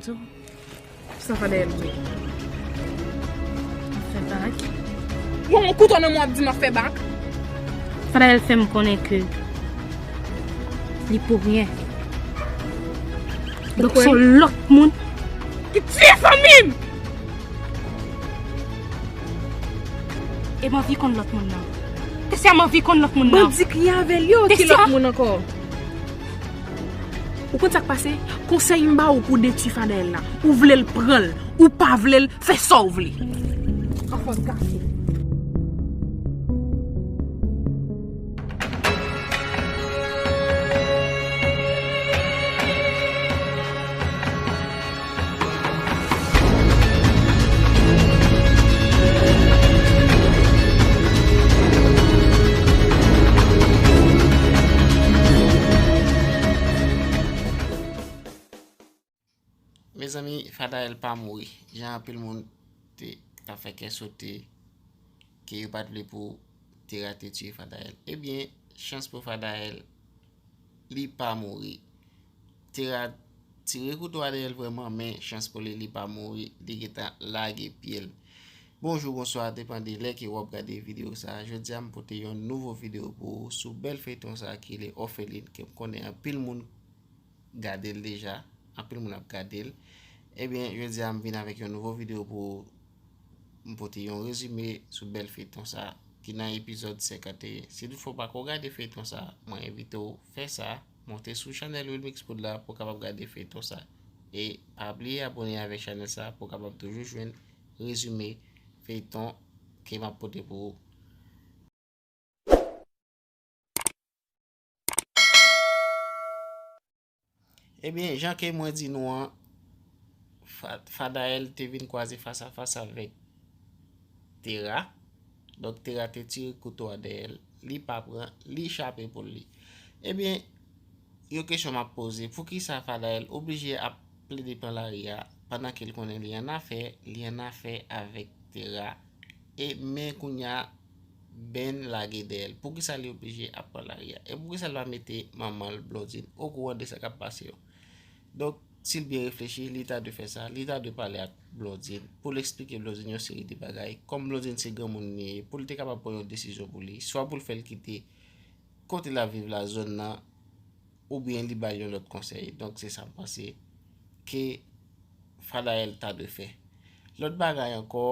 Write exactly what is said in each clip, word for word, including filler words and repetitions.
Sa Fadayèl vle. Fè bak. Bon, yon kouto nan men w ap di m ap fè bak. Fadayèl fè m konnen ke li pou ryen. Donk, se yon lòt moun ki tiye fanmi m. E m anvi konn lòt moun nan. Tesya, m anvi konn lòt moun nan. Bandi k ye avè l yo, ki lòt moun ankò? Ou konn sa k pase? Konsèy m ba ou pou detwi Fadayèl la. Ou vle l pran l, ou pa vle l, fè sa w vle. Afòs gate. Mezanmi, Fadayèl pa mouri. Jan anpil moun te, t ap fè kè sote ke yo pa t vle pou Tera te tiye Fadayèl. Ebyen, chans pou Fadayèl, li pa mouri. Tera tire kouto a dèyè l vrèman, men chans pou li, li pa mouri, li gentan lage pye l. Bonjou, bonswa, depann de lè ke w ap gade videyo sa a. Jodi a, m pote yon nouvo videyo pou ou sou bèl feyton sa a ki rele Òfelin, ke m konnen anpil moun gade l deja, anpil moun ap gade l. Ebyen, jodi a, m vin avèk yon nouvo videyo pou ou. M pote yon rezime sou bèl feyton sa a, ki nan epizòd senkanteyen. Si toutfwa w pako gade feyton sa a, mwen envite w fè sa, monte sou chanèl Wilmix Prod la pou w kapab gade feyton sa a. E pa bliye abòne avèk chanèl sa a pou w kapab toujou jwenn rezime feyton ke m ap pote pou ou. Ebyen, jan ke mwen di nou an, Fa-, Fadayèl te vin kwaze fas a fas avèk Tera. Donk, Tera te tire kouto a dèyè l. Li pa pran, li chape poul li. Ebyen, yon kesyon m ap poze, poukisa Fadayèl oblije ap plede pran lari a, pandan ke l konnen li annafè, li annafè avèk Tera, e men kounye a, Ben lage dèyè l? Poukisa li oblije ap pran lari a? E poukisa l pa mete manman l, Blondine, okouran de sa k ap pase yo? Donk, si l byen reflechi, li ta dwe fè sa, li ta dwe pale ak Blondine, pou l eksplike Blondine yon seri de bagay. Kòm Blondine se granmoun li ye, pou l te kapab pran yon desizyon pou li, swa pou l fè l kite kote l ap viv la, zòn nan, oubyen li ba l yon lòt konsèy. Donk, se sa m panse ke Fadayèl ta dwe fè. Lòt bagay ankò,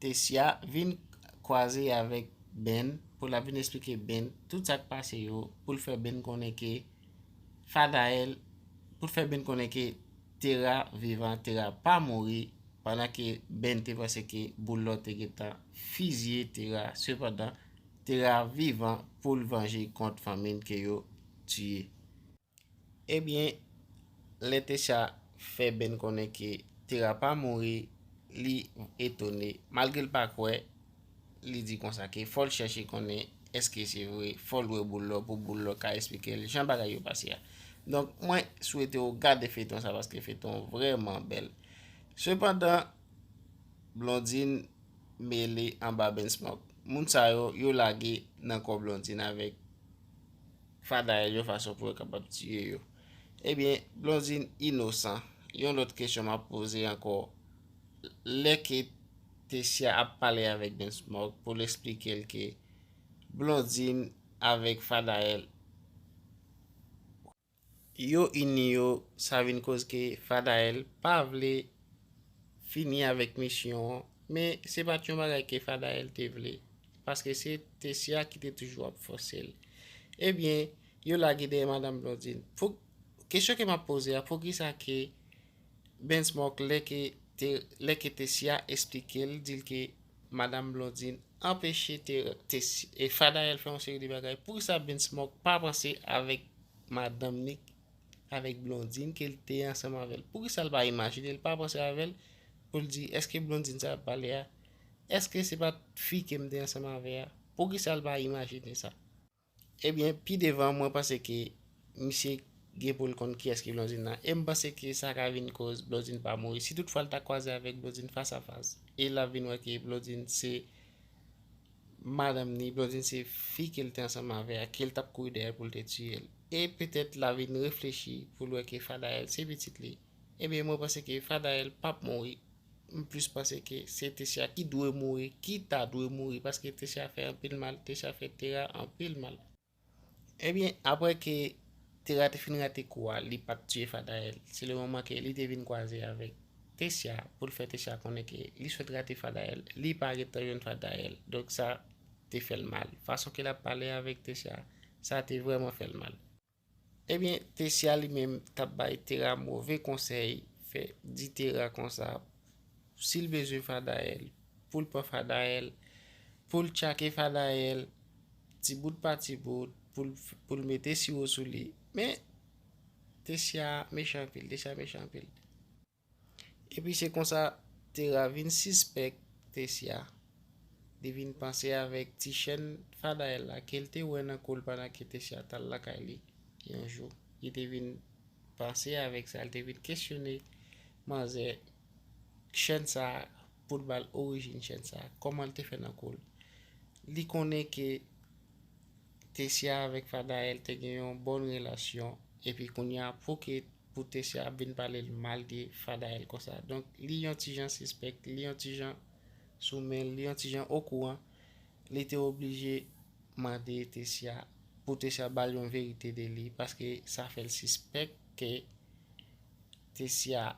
Tesya vin kwaze avèk Ben pou l ap vin eksplike Ben tout sa k pase yo, pou l fè Ben konnen ke Fadayèl, pou l fè Ben konnen ke Tera vivan, Tera pa mouri, pandan ke Ben te panse ke Boulò te gentan fizye Tera. Sepandan, Tera vivan pou l vanje kont fanmi l ke yo tiye. Ebyen, lè Tesya fè Ben konnen ke Tera pa mouri, li etone. Malgre l pa kwè, li di konsa ke fò l chèche konnen èske se vre, fò l wè Boulò pou Boulò ka eksplike l jan bagay yo pase a. Donk, mwen swete w gade feyton sa paske feyton vrèman bèl. Sepandan, Blondine mele anba Bensmòk. Moun sa yo, yo lage nan kò Blondine avèk Fadayèl yon fason pou yo kapab tiye yo. Ebyen, Blondine inosan. Yon lòt kesyon m ap poze ankò. Lè ke Tesya ap pale avèk Bensmòk pou l eksplike l ke Blondine avèk Fadayèl yo ini yo, sa vin koz ke Fadayèl pa vle fini avèk misyon an, men se pa t yon bagay ke Fadayèl te vle, paske se Tesya ki te toujou ap fòse l. Ebyen, yo lage dèyè madanm Blondine. Pou, kesyon ke m ap poze a, poukisa ke Bensmòk, lè ke te, lè ke Tesya eksplike l, di l ke madanm Blondine anpeche te, te, e Fadayèl fè yon seri de bagay. Poukisa Bensmòk pa panse avèk madanm ni avèk Blondine ke l te ansanm avè l? Poukisa l pa imajine l pa panse avè l pou l di, èske Blondine sa ap pale a, èske se pa t fi ke m te ansanm avè a? Poukisa l pa imajine sa? Ebyen, pi devan, mwen panse ke misye gen pou l konn kiyès ki Blondine nan. E m panse ke sa ka vin koz Blondine pa mouri. Si toutfwa l ta kwaze avèk Blondine fas a fas, e l ap vin wè ke Blondine se madanm ni, Blondine se fi ke l te ansanm avè a, ke l t ap kouri dèyè l pou l te tiye l. E petèt l ap vin reflechi pou l wè ke Fadayèl se pitit li. Ebyen, mwen panse ke Fadael p ap mouri. M plis panse ke se Tesya ki dwe mouri, ki ta dwe mouri, paske Tesya fè anpil mal, Tesya fè Tera anpil mal. Ebyen, apre ke Tera te fin rate kou a, li pa t tiye Fadael. Se le moman ke li te vin kwaze avèk Tesya pou l fè Tesya konnen ke li sot rate Fadael, li pa gentan jwenn Fadael. Donk sa te fè l mal. Fason ke l ap pale avèk Tesya, sa te vrèman fè l mal. Ebyen, Tesya li menm t ap bay Tera move konsèy, fè di Tera konsa, si l bezwen Fadael, pou l pran Fadael, pou l tchake Fadael, ti bout pa ti bout, pou l, pou l mete siwo sou li. Men, Tesya mechan anpil, Tesya mechan anpil. Epi se konsa, Tera vin sispèk Tesya. Li vin panse avèk ti chèn Fadael la, ke l te wè nan kou l pandan ke Tesya t al lakay li yon jou. Li te vin panse avèk sa, li te vin kesyone manzè chèn sa a, pou l ba l orijin chèn sa a, kòman l te fè nan kou l. Li konnen ke Tesya avèk Fadael te gen yon bòn relasyon, epi kounye a pou ke, pou Tesya ap vin pale l mal de Fadael konsa. Donk, li yon ti jan sispèk, li yon ti jan sou men l, li yon ti jan okouran, li te oblije mande Tesya pou Tesya ba l yon verite de li, paske sa fè l sispèk ke Tesya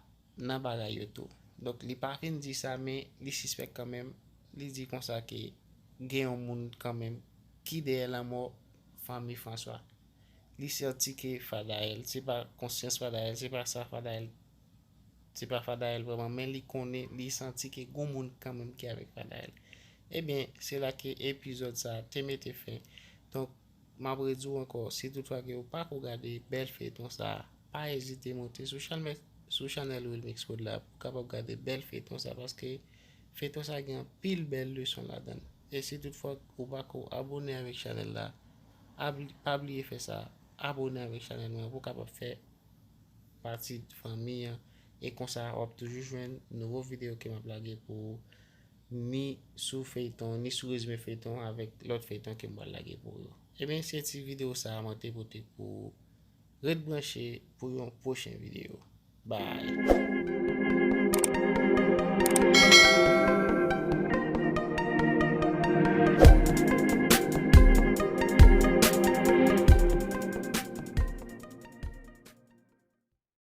nan bagay yo tou. Donk, li pa fin di sa, men li sispèk kanmenm. Li di konsa ke gen yon moun kanmenm ki dèyè lanmò fanmi Franswa. Li santi ke Fadael, se pa konsyans Fadael, se pa sa Fadael, se pa Fadael vrèman, men li konnen, li santi ke gon moun kanmenm ki avèk Fadael. Ebyen, se la ke epizòd sa a te mete fen. Donk, m ap redi w ankò, si toutfwa ke w pako gade bèl feyton sa a, pa ezite monte sou chanèl, sou chanèl Wilmix Prod la pou w kapab gade bèl feyton sa a, paske feyton sa a gen anpil bèl leson ladan l. E si toutfwa ou pako abone avèk chanèl la, abli-, pa bliye fè sa, abone avèk chanèl mwen pou w kapab fè pati fanmi an. E konsa, w ap toujou jwenn nouvo videyo ke m ap lage pou ou, ni sou feyton, ni sou rezime feyton avèk lòt feyton ke m pral lage pou ou yo. Ebyen, se ti videyo sa a mwen te pote pou ou. Ret branche pou yon pwochen videyo. Bye!